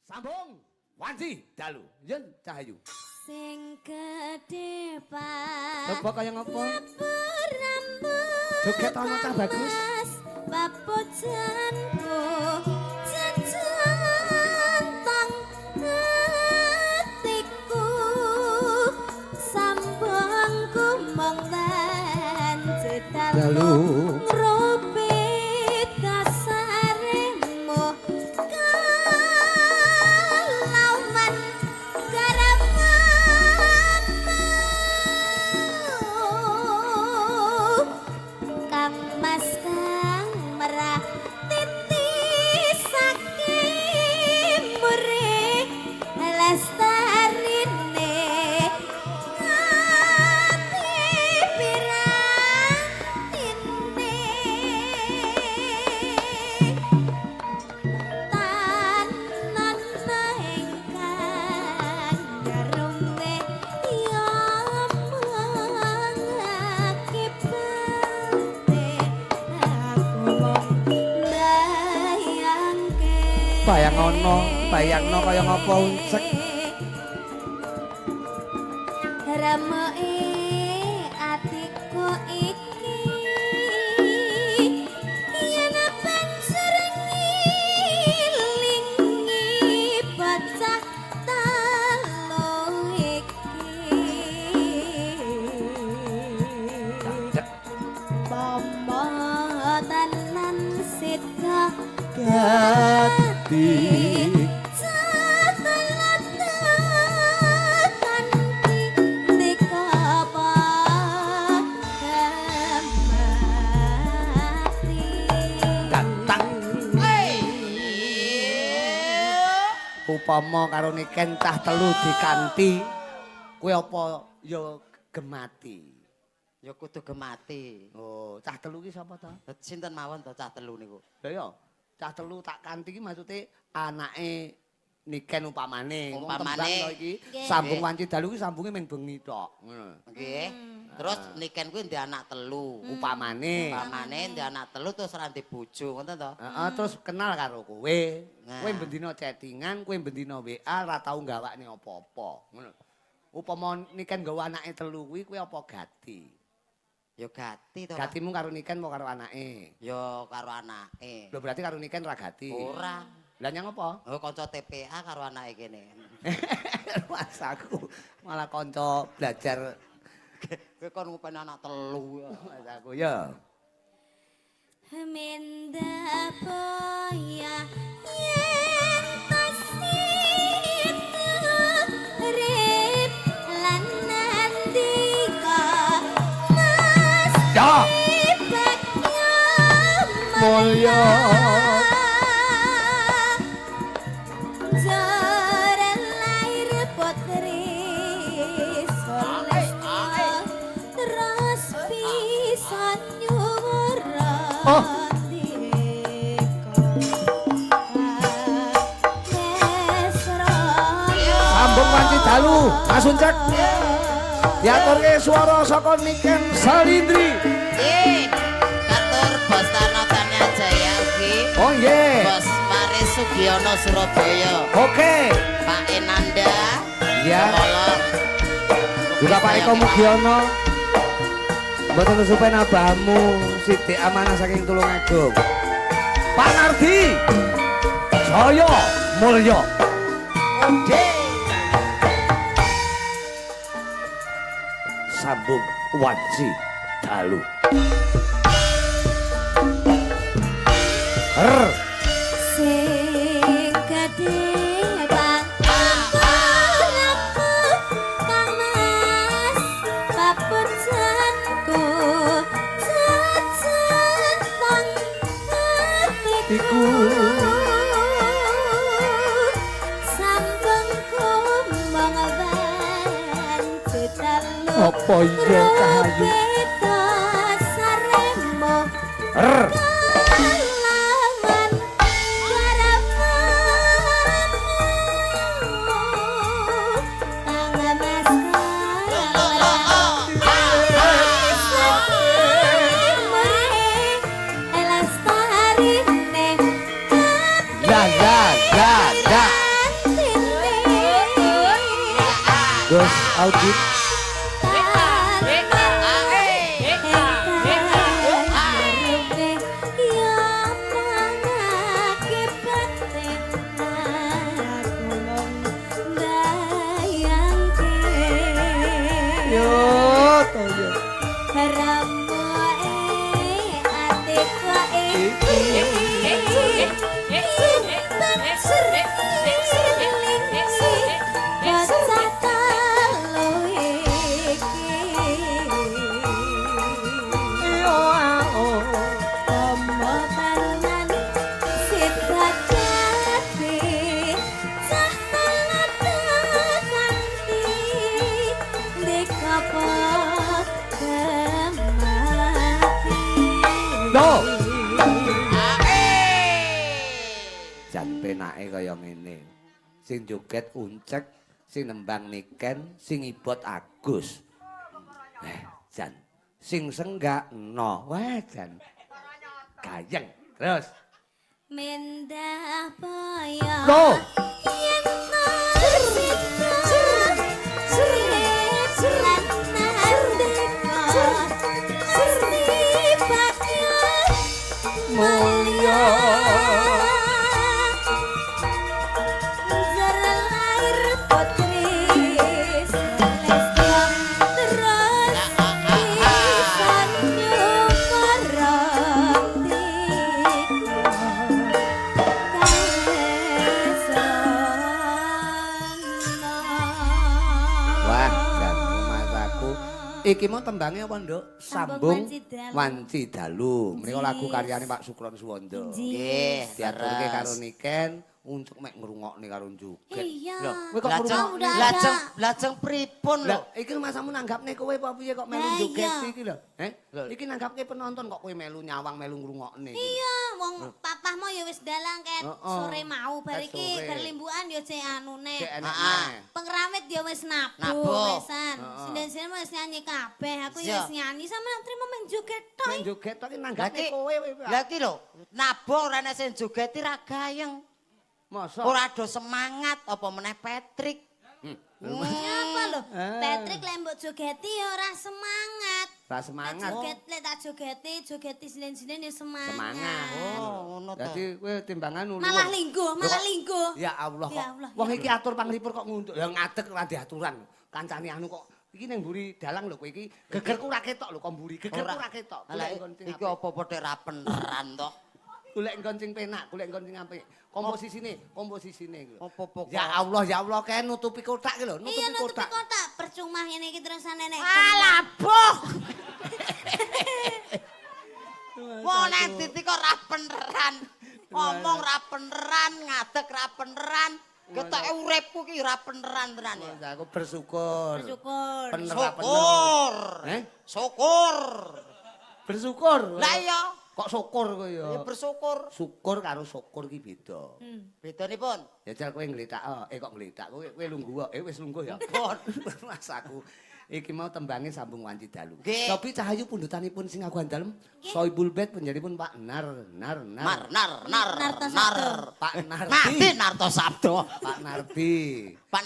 Sambung wanci dalu yen Cahayu. Sing gedhe pak. Coba kaya ngopo? Joget ana cah bagus. Papujanku jejantang atiku sambung kumong wanci dalu ngrupit kasaremu kalawan karamatmu Kang Mas kang merah titisake mure lestarine ati pirantine tanan ingkang garume ya mengakibate aku mung bayangke. Bayangono, bayangno kaya ngopo uncek. Rameke atiku iki yen banjur ngilingi bocah telu iki. Pomo tenan sida Dadi datang upama karo Niken cah telu dikanti kowe apa ya gemati? Ya kudu gemati. Oh, cah telu ki sapa to? Sinten mawon to cah telu niku? Lah ya, cah telu tak kanthi ki maksude anake Niken upamane. Wong Umpamane. tembang to iki. Nggih. Sambung wanci dalu ki sambunge ming bengi tok. Ngono. Nggih. Terus Niken kuwi ndek anak telu. Upamane. Upamane ndek anak telu terus ora ndek bojo, ngoten to? Heeh, terus kenal karo kowe. Nah. Kowe bendina chattingan, kowe bendina WA ora tau gawakne apa-apa. Ngono. Upama Niken nggawa anake telu kuwi kowe apa gati? Ya gati to. Pak. Gatimu karo Niken apa karo anake? Ya karo anake. Lho berarti karo Niken ora gati. Ora. Lah nyang apa? Oh kanca TPA karo anake kene. Mas aku malah kanca belajar Kowe kon ngupeni anak telu. mas aku ya. Minda boya yen tasih urip lan nandika Mas Ya. Bagyo Mulya. Jare lahir putri Sulastya terus bisa nyuwara Oh. Sambung wanci dalu, Mas Uncek. Diaturke swara saka Niken Salindri. Nggih. Katur Bos Tarno Tania Jaya ugi. Oh nggih. Bos Paris Sugiono Surabaya. Oke. Pak Enanda. Iya. Semolor. Juga Pak Eko Mugiono. Mboten supen abahmu Sidik Amanah saking Tulungagung. Pak Nardi. Jaya Mulya. Sambung wanci dalu. Her. Sing gedhe kang aku kang Mas papujanku jejantang atiku sambung kumong wanci dalu Apa iya Cahayu? Rupita saremo Her. kalawan karamatmu kang Mas Ya ya ya ya. Mas Audin. Yo toyo. Yo ao. Loh. Jan penake kaya ngene. Sing joget uncek, sing nembang Niken, sing ibot Agus. Jan. Sing senggak no. Wah, jan. Gayeng. Terus. Mendah boyo. Loh. Yen sita lan nandika mesti bagya Mulya. Jar lahir putri Celestia terus pisan nyumarati Wah, jan rumahku. Iki mau tembangnya apa, Nduk? Sambung Sambung Wanci Dalu. Wanci Dalu. Menika lagu Nggih. karyane Pak Sukron Suwondo. Nggih, Diaturke leres. karo Niken, untuk mek ngrungokne karo joget. Iya. Lho, kowe kok Lajeng ngrungokne? Udah ada. lajeng lajeng pripun lho? Lah, iki masamu nanggapne kowe apa piye kok melu Lah, joget iya. iki lho? Heh? Lho. Iki nanggapke penonton kok kowe melu nyawang melu ngrungokne iki. Iya, wong papahmu ya wis dalang ket Heeh. sore mau bar Ket iki sore. bar limbukan ya cek anune. Cek enak Ah. neh. Pengrawit ya wis nabuh Nabuh. wisan. Heeh. Sinden-sinden wis nyanyi kabeh, aku ya Iya. wis nyanyi sama trimo men joget tok. Men joget tok iki Lah nanggapne iki kowe kowe. lah iki lho, nabuh ora ana sing jogeti ra gayeng. Masa? Ora do semangat apa meneh Patrick. Siapa lho? Eh. Patrick lek mbok jogeti ya ora semangat. Ra semangat. Joget lek tak jogeti, jogeti sinden-sinden ya semangat. Semangat. Oh, ngono to. Dadi kowe timbangan nulu. Malah lingguh, malah lingguh. Ya Allah Ya kok. Allah, Wong ya iki atur panglipur kok ngunduk. Ya ngadeg ora diaturan. Kancane anu kok iki ning mburi dalang lho kowe iki. Gegerku ora ketok lho kok mburi. Gegerku ora ketok. Lah Golek nggon sing iki apik. apa-apa tek ra peneran to. Golek nggon sing penak, golek nggon sing apik. Komposisine, komposisine iki lho. Apa-apa kok. Ya Allah, ya Allah kae nutupi kotak iki lho, Iya nutupi nutupi kotak. kotak, percuma ngene iki terusane nek. Alah, boh. Wong nang titi kok ra peneran. Ngomong ra peneran, ngadeg ra peneran. Ketoke uripku ki ra peneran tenan ya. Ya, aku bersyukur. Bersyukur. Bener ra bener. Syukur. Eh? Syukur. Bersyukur. Lah iya, Kok syukur kowe ya? ya bersyukur. Syukur karo syukur ki beda. Bedanipun. Ya jal kowe ngletak, kok ngletak kowe kowe lungguh, wis lungguh ya. Pun. Mas aku iki mau tembange sambung wanci dalu. Nggih. Sopi Cahayu pundhutanipun sing aguhan dalem Soibul Bed panjenenganipun Pak Nar Nar Nar. Mar nar nar Narto nar. Sabdo. Pak Nardi. Mati Narto Sabdo. Pak Nardi. Pak